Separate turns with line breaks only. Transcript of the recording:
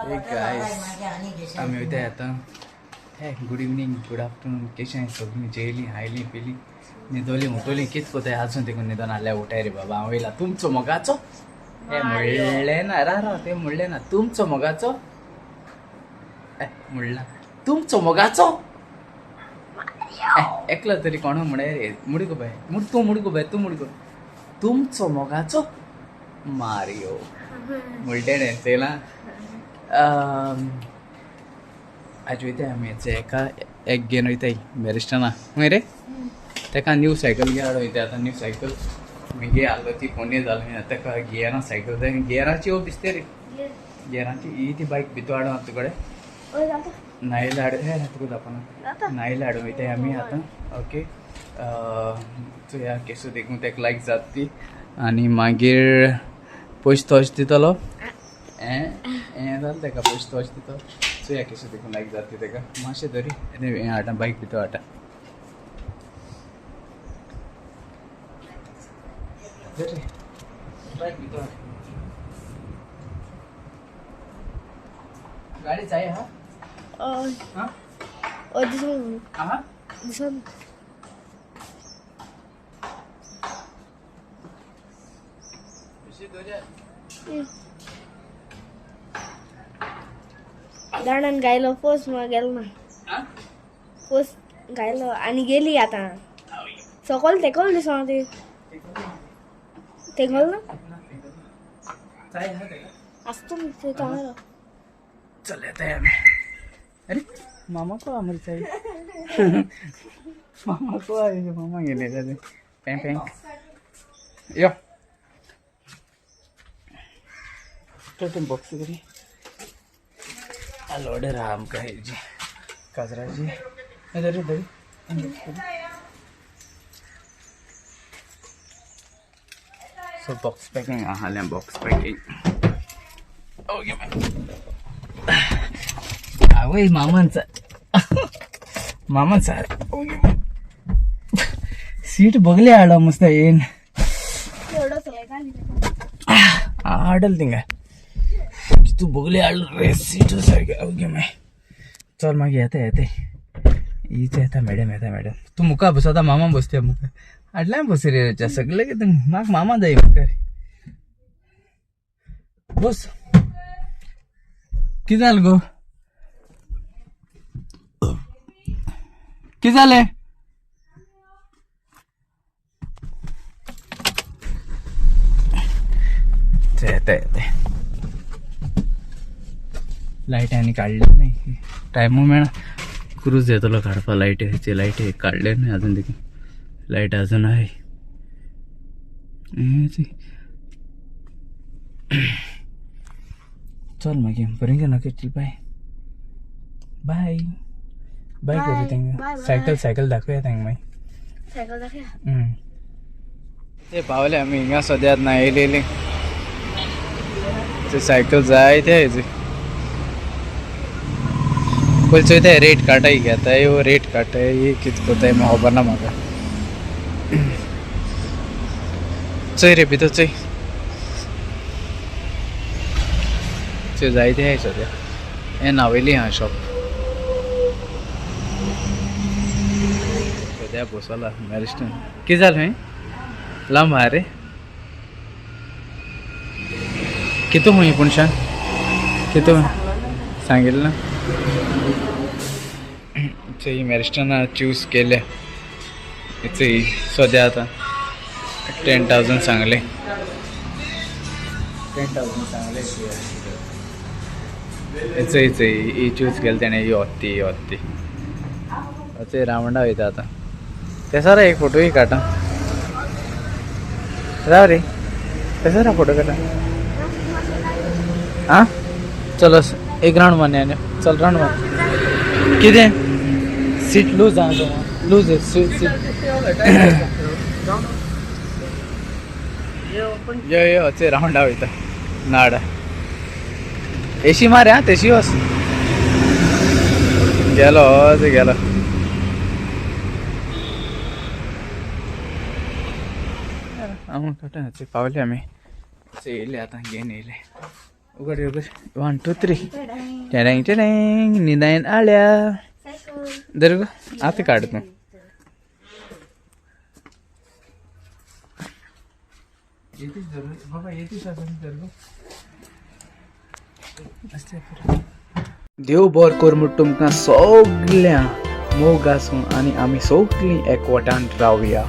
Guys आमी वयताय आतां. हे गुड इवनींग, गुड आफ्टरनून. केशें सगळीं जेयलीं आयलीं पिलीं न्हिदोलीं उठोलीं कित कोताय आजून देखून न्हिदोन आहल्या उठाय रे बाबा. हांव येयला तुमचो मोगाचो हे म्हणलें ना रा रा तें म्हणलें ना तुमचो मोगाचो म्हणला तुमचो मोगाचो एकलो तरी कोण म्हणे रे मुडको बाय मुड तूं मुडको बाय तूं मुडको तुमचो मोगाचो मारियो म्हणलें चोयलां. आज वयताय आमी एका एक घेवन वयताय बॅरिस्टना खंय रे तेका न्यू सायकल घेवन वयताय. आतां न्यू सायकल मागीर आहलो ती फोंडे जाली तेका गियरां सायकल जाय गियराची हो दिसते रे गियराची ही ती बायक भितर हाडून आतां तुकडे नायला हाड हे तुका दाखोवना नायला हाडून वयताय आमी आतां. ओके चोया केसो देखून तेका लायक जाता ती आनी मागीर पयशे तोश दितलो हें हें जालें तेका पयशे तोश दितलो. चोया केसो देखून लायक जाता ती तेका मातशें तरी हें हाडटा बायक भितर हाडटा. बायक भितर गाडी जाय हा हा हा
दाणान गायलो पोस्ट मग गेलो ना पोस्ट गायलो आणि गेली आता सकल तेकल दिसना ती तेकल ना आसतो ते चांगलं.
चल येते आम्ही. अरे मामा को आमर चाहिए मामा को आहे मामा गेले जाते पॅ पॅ यो टोटम बॉक्स तरी ऑर्डर हा आमकां हेजी काजराची तरी तरी सो बॉक्स पॅकिंग आहालें बॉक्स पॅकिंग. ओके आवय मामांचा मामांचा सीट बघले हाडलो मस्त येन हाडल थिंगा तू बघले हाडलो रे सीट सारकें. ओके मागीर चल मागीर येता येते हीच येता मॅडम येता मॅडम. तूं मुखार बस आतां मामा बसते मुखार हाडल्यान बस रे सगळे कितें म्हाका मामा जाय मुखार बस. कितें जालें गो कितें जालें? येता येते लायट आनी काडले नाही टायमू मेळना क्रूज येतलो काडपा लायटी लायटी काडले नाही अजून देखून लायट अजून आहे. चल मागीर बरें नाका चल बाय बाय बाय करूं तांकां. सायकल सायकल दाखोवया तांकां मागीर.
सायकल दाखया.
ते पावले आमी हिंगा सद्याक ना येयलेली ते सायकल जाय ते पयलीं चोयताय रेट काटाय घेताय वो रेट काटाय कितें कोताय म्हाका खबर ना म्हाका. चोय रे भितर चोय चोय जायते आहाय सद्या हें नावेली आहा शॉप सद्या बसला मॅरिस्टन. कितें जालें खंय लांब आहा रे कितू खंय पुणशान कितू सांगितलं ना. ही मॅरिस्टना चूज केल्या ही सद्या आतां 10,000 सांगले 10,000 सांगले. चोय ही चूज केली तेणें ही हत्ती ही हत्ती चोय रावंडा वयता आतां ते सर एक फोटोय काडटा राव रे ते सर फोटो काडटा. आं चल एक रावंड मारया न्ही चल रावंड मार. कितें सीट लूज आहा लूज सीट सीट यो यो चोय रावंडा वयता नाड एशी मार हा तेशी वच गेलो ते गेलो. हांव पावले आमी येयले आतां घेवन येयले. उगड उगड. 1 2 3. टेडेंग टेडेंग. निदायन आल्या. धर गो, आतां काड तूं. येतीच धर बाबा, येतीच धर गो. देव बर कर म्हूण तुमकां सगळ्यां मोग आसूं आनी आमी सगळीं एकवटान रावया.